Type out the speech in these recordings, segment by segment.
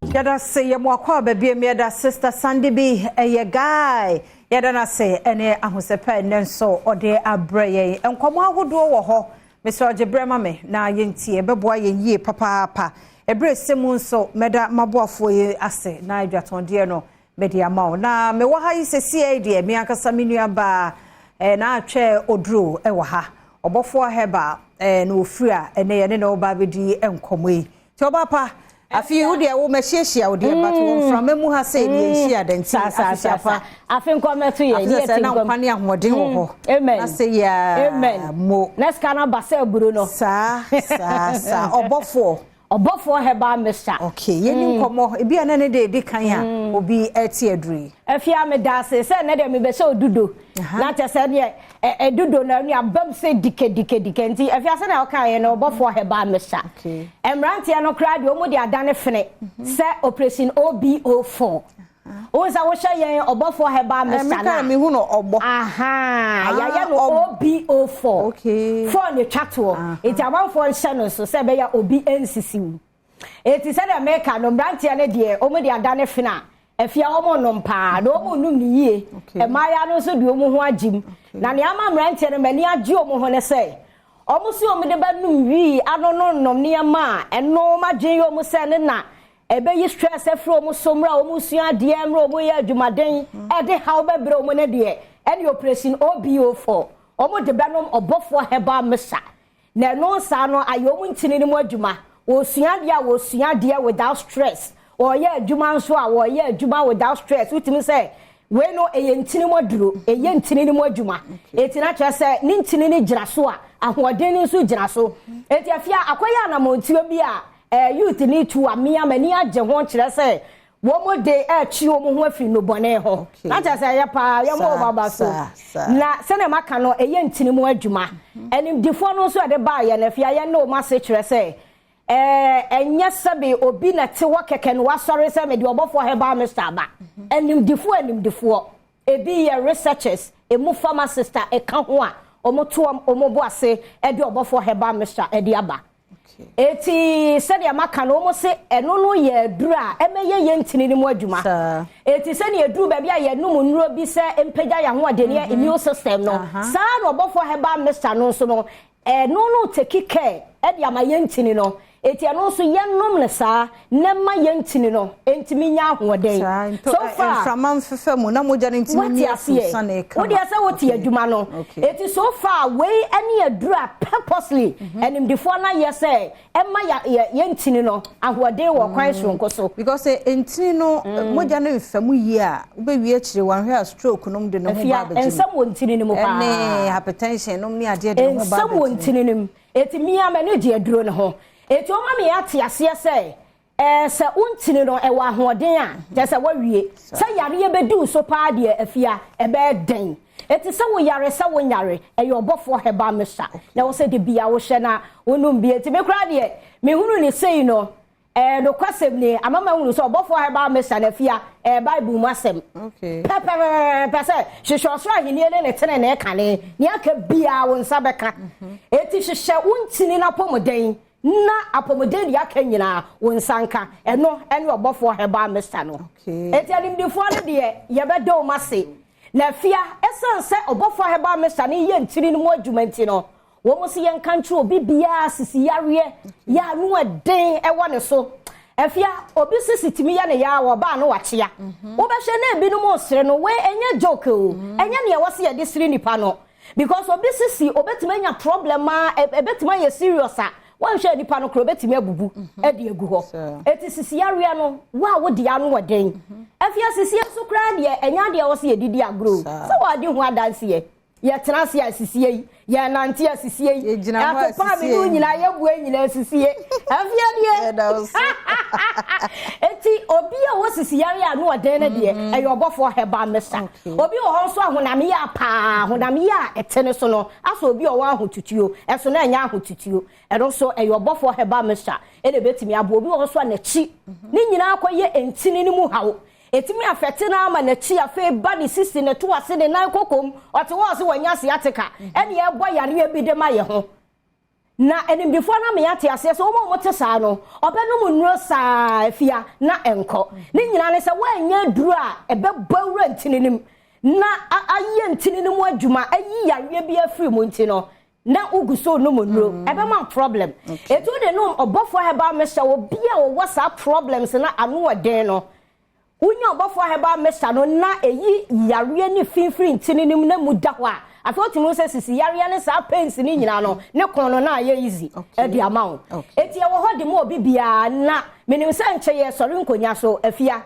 Yɛda se yɛ mo akɔ aba biam. Yɛda Sister Sandy bi ɛyɛ guy, yɛda no ase ɛne ahosɛpɛ ɛnɛ nso ɔde abrɛ yɛn. Nkɔmmɔ ahodoɔ wɔ hɔ. Mesrɛ ɔgye berɛ ma me na yɛntie, ɛbɛboa yɛn yie papaapa. Ɛberɛ sɛ mu nso mɛda maboafoɔ yi ase na adwatɔndeɛ no mede ama wo. Na mewɔ ha yi sɛsie yi deɛ, me ankasa me nua baa na atwɛ oduro ɛwɔ ha, Ɔbɔfoɔ Herbal na ofiri a ɛnɛ yɛne na ɔba abɛdi nkɔmmɔ yi. Nti ɔba pa, afei wo deɛ wo mɛhyiahyia wo deɛ, but wɔ mframa mu ha sɛ deɛ nhyia da nti afehyia pa. Afe nkɔmɛto yɛ. Afe sɛ na nkwa ne ahoɔden wɔ hɔ. Amen. Na sɛ yɛ. Amen. Mo na sika no ba sɛ aburo no. Saa saa saa, Ɔbɔfoɔ. Ɔbɔfoɔ Herbal Mixture. Okay, yɛni nkɔmmɔ ebi a na ne de edi kan a obi ɛte aduru yi. Afia, me da ase sɛ ɛnɛ deɛ mebɛhyɛ odudo na kyɛ sɛ neɛ ɛdudo no ɛne abam sɛ dike dike dike. Nti afia, sɛ na ɔka yɛ no, Ɔbɔfoɔ Herbal Mixture, mmeranteɛ no koraa deɛ ɔmo de adane fene sɛ Operation OBO4. Wohu sɛ wohyɛ yɛn Ɔbɔfoɔ Herbal Mixture na meka mehu no ɔbɔ. Aha, yɛayɛ no OBO4. 4 ne twa toɔ, nti amanfoɔ nhyɛ no so sɛ ɛbɛyɛ obi nsisi wo. Eti sɛdeɛ meka no, mmeranteɛ no deɛ ɔmo de adane fene a, afia wɔn nom paa na wɔn num ne yie. Mmaayewa no nso de wɔn ho agyim, na nea ama mmeranteɛ no m'ani agye wɔn ho ne sɛ wɔn si wɔn de bɛnum wii ano no nom nneɛma a ɛno madwen yɛ wɔn sɛ ne na ɛbɛyi stress afiri wɔn so mmerɛ a wɔn sua adeɛ, mmerɛ wɔn yɛ adwumaden, ɛde haw bɛbrɛ wɔn. Ne deɛ ɛne Operation OBO4, wɔn de bɛnom Ɔbɔfoɔ Herbal Mixture na ɛno nsaa no ayɛ wɔn ntini no mu adwuma. Wɔsua adeɛ a, wɔsua adeɛ without stress. Wɔyɛ adwuma nso a, wɔyɛ adwuma without stress. Wotumi sɛ wei no ɛyɛ ntini mu aduro, ɛyɛ ntini no mu adwuma. Eti na kyerɛ sɛ ne ntini no gyina so a, ahoɔden no nso gyina so. Eti afia, akɔyɛ anamontuo bi a youth ni tu a mmea m'ani agye ho, kyerɛ sɛ wɔn de ɛkyi wɔn ho afiri nnubɔne ho. Na kyerɛ sɛ ɛyɛ paa, yɛn mo wɔn aba so. Na sɛnea maka no, ɛyɛ ntini mu adwuma. Animdifoɔ no nso ɛde baa yɛn, afia, yɛn ne wɔn ase kyerɛ sɛ ɛnyɛ sɛbi obi na te hɔ kɛkɛ no wasɔre sɛ mede Ɔbɔfoɔ Herbal Mixture aba. Animdifoɔ, animdifoɔ ebi yɛ researchers, emu pharmacist a ɛka ho a wɔn to wɔn bo ase ɛde Ɔbɔfoɔ Herbal Mixture ɛde aba. Eti sɛdeɛ maka no, wɔn se ɛno no yɛ aduru a ɛmɛyɛ yɛn ntini no mu adwuma. Eti sɛdeɛ eduru baabi a yɛnum nnuro bi sɛ mpagya yɛn ahoɔden yɛ immune system no, saa na Ɔbɔfoɔ Herbal Mixture no nso no, ɛno no take care ɛde ama yɛn ntini no. Eti ɛno nso yɛnom no saa na ɛma yɛn ntini no ntumi nya ahoɔden. So far mframa mfefa mu na mogya no ntumi wate ni aseɛ sane kama. Wodeɛ sɛ wote adwuma no. Eti so far wei ɛne aduru a purposely animdifoɔ no ayɛ sɛ ɛma yɛ ntini no ahoɔden wɔ kwan soronko so. Because ntini no mogya no mfa mu yie a, wobɛwie akyire wanhwɛ a stroke nom de ne ho ba afia abɛgye mu. Nsɛm wɔ ntini no mu paa. Ɛne hypertension nom ne adeɛ de ne ho ba nsɛm wɔ abɛgye mu. Ntini no mu. Eti mmea m'ani gye aduro no ho. Eti ɔma mi ate aseɛ sɛ sɛ wontini no ɛwɔ ahoɔden a, kyerɛ sɛ wawie sɛ yareɛ bɛdi wo so paa deɛ, afia, ɛbɛyɛ den. Eti sɛ woyare sɛ wonyare, ɛyɛ Ɔbɔfoɔ Herbal Mixture na ɛwɔ sɛ de bia wohyɛ na wonom bi. Eti me koraa deɛ, mehunu ne sei no, nokwasɛm ni, ama ma hunu sɛ Ɔbɔfoɔ Herbal Mixture na, afia, Bible mu asɛm pɛpɛpɛpɛ sɛ hyehyɛ ɔsoro ahenni ne ne tene ne kane, nea aka biara wo nsa bɛka. Eti hyehyɛ wo ntini no apɔmuden na apɔmuden deɛ aka nyinaa wo nsa nka. Ɛno ɛne Ɔbɔfoɔ Herbal Mixture no. Eti animdifoɔ no deɛ, yɛbɛda wɔn ase. Na afia, ɛsiane sɛ Ɔbɔfoɔ Herbal Mixture no yɛ ntini no mu adwuma nti no, wɔn nso yɛnka nkyerɛ obi biara sisi yareɛ yɛ ano ɛden ɛwɔ ne so. Afia, obi sisi tumi yɛ ne ya wɔ ɔbaa no wakyea, wobɛhwɛ na ebinom sere no. Wei ɛnyɛ joke o, ɛnyɛ nea ɛwɔ sɛ yɛde sere nipa no, because obi sisi obetumi anya problem a ebetumi ayɛ serious a wɔnhwɛ nipa no koro obetumi abubu ɛde agu hɔ. Eti sisi yareɛ no wo a wodi ano ɔden, afia, sisi nso koraa deɛ, ɛnyɛ adeɛ wɔ sɛ yɛdidi agorɔ sɛ wɔade ho adanseɛ. Yɛtena ase a sisie yi, yɛnante a sisie yi, Yɛgyina hɔ a atopa a sisie mene yi. nyinaa yɛbue nyinaa sisie, afia deɛ. Ɛda wo so. Eti obi a wɔ sisi yare a no ɔden no deɛ, ɛyɛ Ɔbɔfoɔ Herbal Mixture. Obi wɔ hɔ nso ahonam yɛ a paa, honam yɛ a ɛte ne so no asɛ obi a ɔwɔ ahotutuo ɛso na ɛnyɛ ahotutuo, ɛno nso ɛyɛ Ɔbɔfoɔ Herbal Mixture ɛna ebetumi aboa. Obi wɔ hɔ nso a n'akyi ne nyinaa kɔyɛ ntini no mu haw, etumi afɛte no ama n'akyi, afei ba ne sisi, ne to ase, ne nan kokom, ɔte hɔ ɔsɛ wɔnya sciatica, ɛne ɛbɔ yareɛ bi de ma yɛ ho. Na animdefoɔ no ama yɛate aseɛ sɛ wɔn a wɔte saa no, ɔbɛnom nnuro saa afia na ɛnkɔ. Ne nyinaa ne sɛ woannya aduro a ɛbɛbɔ awura ntini no mu na ayɛ ntini no mu adwuma ayi yareɛ bi afiri mu nti no, na wogu so nom nnuro. Ɛbɛma wo problem. Enti wode nom ɔbɔfoɔ herbal mixture, obi a ɔwɔ saa problems na ano ɔden no, Wonya ɔbɔfoɔ herbal mixture no na ɛyi yareɛ ne fi firi ntini no mu na mu da hɔ a, afei wotumi hu sɛ sisi yareɛ ne saa pains no nyinaa no, ne kɔn no na ayɛ easy de ama wo. Enti ɛwɔ hɔ de ma obi biara na menim sɛ nkyɛ yɛresɔre nkonya so afia.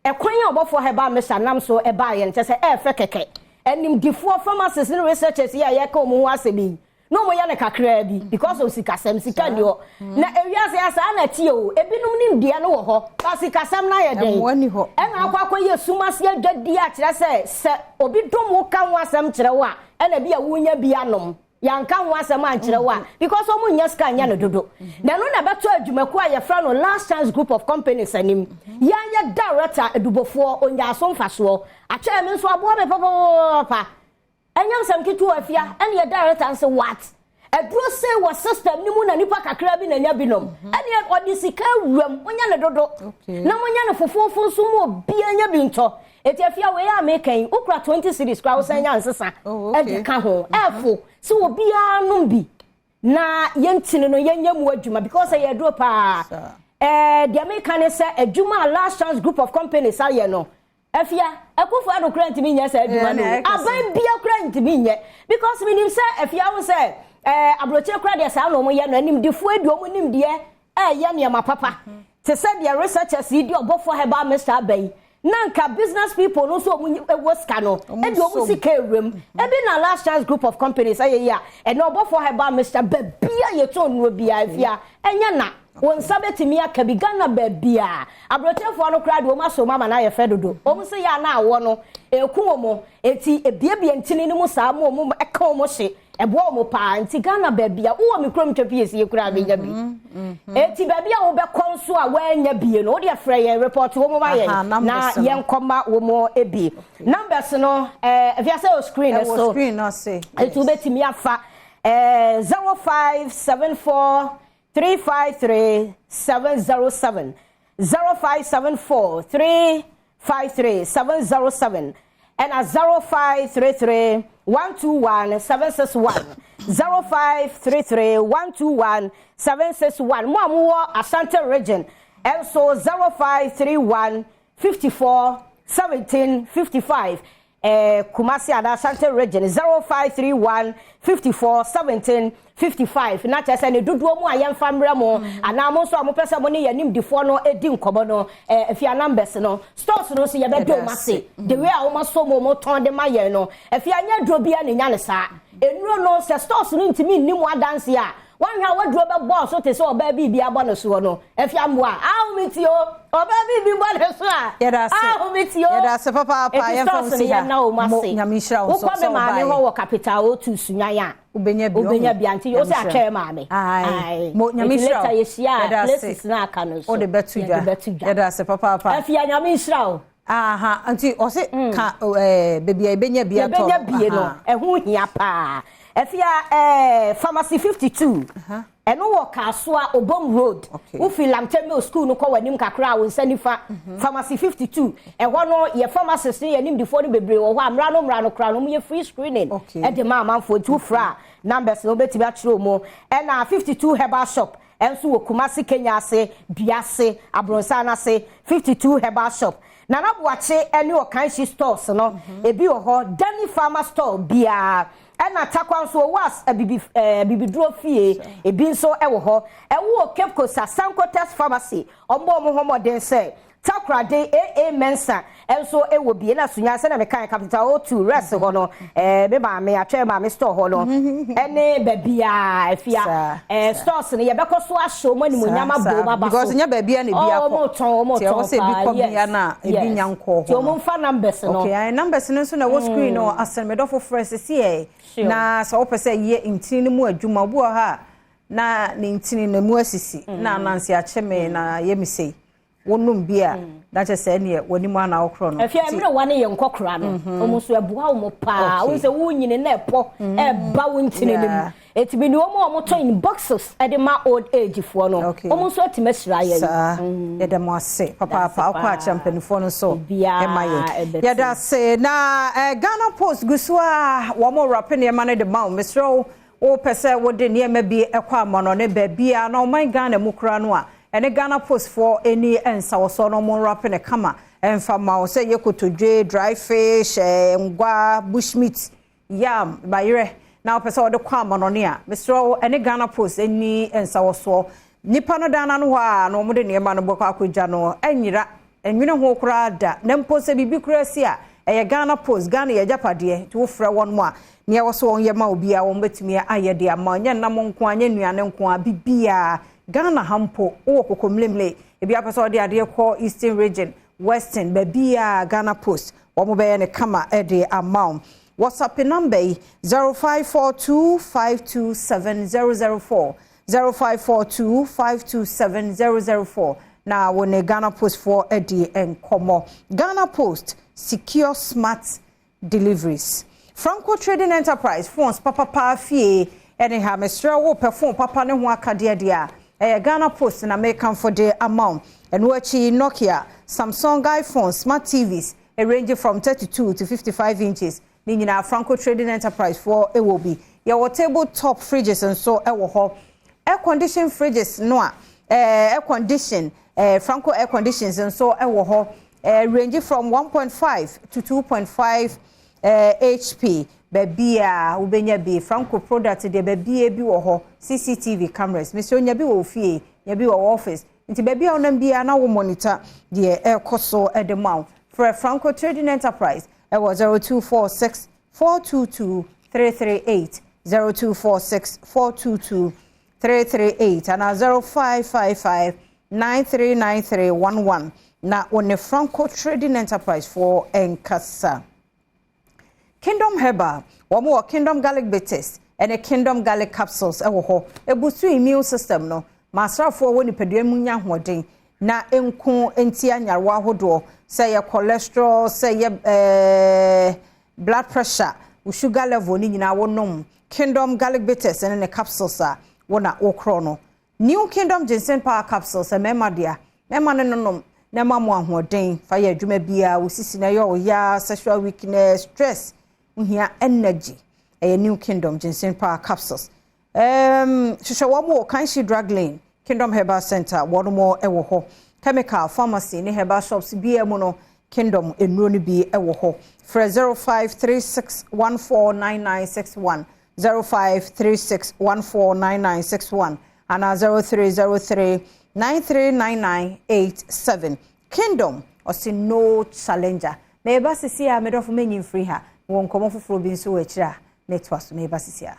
Ɛkwan a ɔbɔfoɔ herbal mixture nam so baeɛ no kyerɛ sɛ ɛyɛ fɛ kɛkɛ. Animdefoɔ, pharmacists ne researchers yi a yɛreka wɔn ho asɛm yi, na wɔn yɛ no kakraa bi because of sikasɛm, sika nni hɔ. Na ewiase ha saa na ɛteɛ o, ebinom nimdeɛ no wɔ hɔ but sikasɛm no ayɛ dɛn? Ɛna akɔ akɔyɛ sum ase adwadie a kyerɛ sɛ sɛ obi dom wo ka ho asɛm kyerɛ wo a ɛna bi a wonya bi anom, yɛanka ho asɛm ankyerɛ wo a because wɔn nnya sika nyɛ no dodo. Na ɛno na ɛbɛtɔ adwumakuo a yɛfrɛ no Last Chance Group of Companies anim. Yɛn yɛ director adubofoɔ, ɔnyaa so mfasoɔ. Akyɛɛ me nso aboa me papapapapa. Ɛnyɛ nsɛm ketewa afia ɛne yɛ director nse what? Aduro sei wɔ system no mu na nipa kakra bi na nya bi nom. Ɛne ɔde sika awuram, monyɛ no dodo. Na monyɛ no fofoofo nso mu obia nya bi ntɔ. Eti afia wei a meka yi, wokura 20 cedis koraa wosan nya nsesa ɛde ka ho. Ɛfo sɛ obiara nom bi na yɛntini no yɛnyɛ mu adwuma because ɛyɛ aduro paa. Ɛɛ deɛ meka ne sɛ adwuma a Last Chance Group of Companies ayɛ no, Afia, Akufo Addo koraa ntumi nyɛ saa adwuma no o. Aban bia koraa ntumi nyɛ. Because menim sɛ Afia wo sɛ eh, aburokyire koraa deɛ saa na wɔn yɛ no. Animdefoɔ yi deɛ wɔn nimdeɛ ɛyɛ nneɛma papa. Te sɛ deɛ researchers yi de ɔbɔfoɔ herbal mixture aba yi. Na nka business people no nso wɔn wɔ sika no, ɛde wɔn sika ewuram. Ebi na Last Chance Group of Companies ɛyɛ yi a, ɛnɛ ɔbɔfoɔ herbal mixture baabi a yɛtɔn nnuro biara Afia, ɛnyɛ na. Wo nsa bɛtumi aka bi. Ghana baabiaa. Abrokyerefoɔ no koraa deɛ wɔn asɔ mu ama no ayɛ fɛ dodo. Wɔn se yɛ a na awɔ no ɛku wɔn. Enti ɛbiabia ntini no mu saa ma wɔn ɛka wɔn hye. Ɛboa wɔn paa. Nti Ghana baabia wowɔ me kurom twa piesie koraa bɛnya bi. Enti baabi a wobɛkɔ nso a woannya bie no wodeɛ frɛ yɛn report wɔn ma yɛn na yɛnkɔma wɔn bi. Numbers no ɛɛ ɛfia sɛ wɔ screen no so. Enti wobɛtumi afa ɛɛ 0574 353 707 0574 353 707 ɛna 0533 121 761 0533 121 761 mo a mowɔ Ashanti region ɛnso 0531 54 17 55 Eh, Kumasi anaa Ashanti region 0531 54 17 55 na kyerɛ sɛ ne dodoɔ mu a yɛmfa mmerɛ mo anaa mo nso a mopɛ sɛ mo ne yɛn nimdifoɔ no di nkɔmmɔ no eh, afia numbers no stores no nso yɛbɛdɔ wɔn ase the way a wɔn asɔ mu wɔn tɔn de ma yɛn no afia nyɛ aduro biara na enya ne saa nnuro no sɛ stores no ntumi nni mu adanse a Woanhwɛ a w'aduro bɛbɔ so te sɛ ɔbaa bi biribi abɔ no soɔ no. Afia mmoa, ahome ti o. Ɔbaa bi biribi bɔ ne so a, Yɛda ase. ahome ti o. Yɛda ase papaapa. Eti Yɛmfa wo stores no nsi ha. yɛnna wɔn Mo, ase. Nyame nhyira wo nso Wokɔ me sɛ maame wobaeɛ. hɔ wɔ Capital O2 Sunyani a, Wobɛnya bi, wobɛnya ɔho. bi. Ante Nyame wo sɛ nhyira. atwɛn maame. Ae. Ae. Mo, Nyame Eti nhyira later wo. yɛhyia a, Yɛda ase. places no a aka no nso, Wode bɛto yɛde dwa. bɛto dwa. Yɛda ase papaapa. Afia, Nyame nhyira wo. Aha, nti ɔse ka ɛɛ beebi a yɛbɛnya bi atɔ no. Yɛbɛnya bie no, ɛho hia paa. Afia ɛɛ Pharmacy 52, ɛno wɔ Kasoa Obom Road. Wofi Lamte Mill School no kɔ w'anim kakra a, wo nsa nifa. Pharmacy 52, ɛhɔ no yɛ pharmacist ne yɛ nimdifoɔ no bebree wɔ hɔ a mmra no mmra no koraa no wɔyɛ free screening de ma amanfoɔ. Nti wofrɛ a numbers no wobɛtumi akyerɛ mu. Ɛna 52 Herbal Shop nso wɔ Kumasi Kenya ase, Dua ase, Abronsan no ase, 52 Herbal Shop. Nana Boakye ne Ɔkanhyi Stores no, ebi wɔ hɔ, Danny Farmer Store biara, ɛna Tarkwa nso ɔwɔ as abibi eh, abibiduro fie, ebi nso wɔ hɔ. Ɛwɔ wɔ Cape Coast a, Sankotes Pharmacy, wɔbɔ wɔn ho mmɔden sɛ Takoradi AA Mensah nso wɔ bi, ɛna Sunya sɛdeɛ mekae Capital O2 Rest hɔ no, eh, me maame atwɛn maame store hɔ no, ɛne baabi a afia eh, stores no yɛbɛkɔ so ahyɛ wɔn animuonyam abɔ wɔn aba so. Because nyɛ baabi a na ebi akɔ. Oh, wɔn tɔn, wɔn tɔn paa, yes, yes. Nti wɔn mfa numbers no. Okay, ayi numbers no nso na ɛwɔ screen no asɛn me dɔfo frɛ sisi ɛ. Na sɛ wopɛ sɛ yɛ ntini no mu adwuma, obi wɔ ha na ne ntini no mu asisi, na anansi akye me na yɛ me sei. Wonom bi a, na kyerɛ sɛ ɛneɛ w'anim ana wokorɔ no. Afei mmerɛ wa ne yɛ nkɔkora no, ɔmo nso ɛboa wɔn paa. Wɔn sɛ wonyini na ɛpɔ ɛba wo ntini no mu, eti bi ni wɔn a wɔtɔ in boxes ɛde ma old age foɔ no, wɔn nso atumi ahyira yɛn. Saa, yɛda mo ase papaapa. Wokɔ akyerɛ mpanimfoɔ no nso ɛma yɛn. Yɛda ase. Na Ghana Post gu so a wɔn wrap nneɛma no de ma wo. Mesrɛ wo, wopɛ sɛ wode nneɛma bi ɛkɔ amannɔne baabi a na ɔman Ghana mu kora no a, ɛne Ghana Post foɔ ani nsawɔsɔ no, wɔn wrap ne kama ɛmfa ma wo, sɛ yɛ kotodwe, dry fish, ngwa, bushmeat, yam, bayerɛ, na wopɛ sɛ wɔde kɔ amannɔne a, mesrɛ wo, ɛne Ghana Post ani nsawɔsoɔ. Nipa no dana no hɔ a na wɔde nneɛma no bɔkɔ akɔgya no, ɛnyera ɛnwene ho koraa da. Na mpo sɛ biribi koraa si a, ɛyɛ Ghana Post. Ghana yɛ agyapadeɛ, nti wofrɛ wɔn mu a, nea ɛwɔ so wɔn yɛ ma obiara, wɔn bɛtumi ayɛ de ama. Nyɛ nam nko a, nyɛ nnuane nko a, bibiara. Ghana ha mpo, wowɔ Kokomlemle, ebi apɛ sɛ ɔde adeɛ kɔ Eastern Region, Western, baabiara, Ghana Post wɔn bɛyɛ ne kama ɛde ama wɔn. WhatsApp number yi, 0542527004, 0542527004, na wɔne ne Ghana Post foɔ ɛdi nkɔmɔ. Ghana Post, secure, smart deliveries. Franco Trading Enterprise, phones papapa fie ɛne ha. Mesrɛ wo, pɛ phone papa ne ho akadeɛ deɛ a, ɛyɛ Ghana Post na mekamfo de ama wo. Ɛno akyi, Nokia, Samsung, iPhone, smart TVs range from 32 to 55 inches ne nyinaa, Franco Trading Enterprise foɔ ɛwɔ bi. Yɛwɔ table top fridges nso ɛwɔ hɔ, air condition fridges no a air condition, Franco air conditions nso ɛwɔ hɔ, range from 1.5 to 2.5 HP. Baabi a wobɛnya bi, Franco product deɛ, baabi bi wɔ hɔ. CCTV cameras, mesɛ onya bi wɔ fie, nya bi wɔ office, nti baabi a wonam biara na wo monitor deɛ ɛrekɔ so de ma wo. Frɛ Franco Trading Enterprise ɛwɔ 0246 422 338, 0246 422 338 ana 0555 939311, na wɔne Franco Trading Enterprise foɔ nkasa. Kingdom Herbal, wɔn wɔ Kingdom Garlic Bitters ɛne Kingdom Garlic Capsules ɛwɔ hɔ. Ebusu immune system no ma asraafoɔ wɔ nipadua mu nya ahoɔden na nko ntia nyarewa ahodoɔ, sɛ yɛ cholesterol, sɛ yɛ blood pressure, sugar level ne nyinaa. Wɔnom Kingdom Garlic Bitters ɛne ne capsules a, wɔn na wɔkorɔ no. New Kingdom Ginseng Power Capsules, mmarima dea, mmarima no nonom na ɛma mo ahoɔden fa yɛ adwuma biara. Wosisi na ɛyɛ ɔya, sexual weakness, stress, wohia energy, ɛyɛ New Kingdom Ginseng Power Capsules. Hwehwɛ wɔn wɔ Kanshi Drug Lane, Kingdom Herbal Center, wɔn mo wɔ hɔ. Chemical pharmacy ne herbal shops biara mu no, Kingdom nnuro no bi wɔ hɔ. Frɛ 0536149961, 0536149961 ana 0303939987. Kingdom ɔsi no challenger. Mɛba sisi a, mɛdɔfo, mɛnyi mfiri ha wɔ nkɔmɔ foforɔ bi nso wɔ akyire a mɛtoa so. Mɛba sisi a.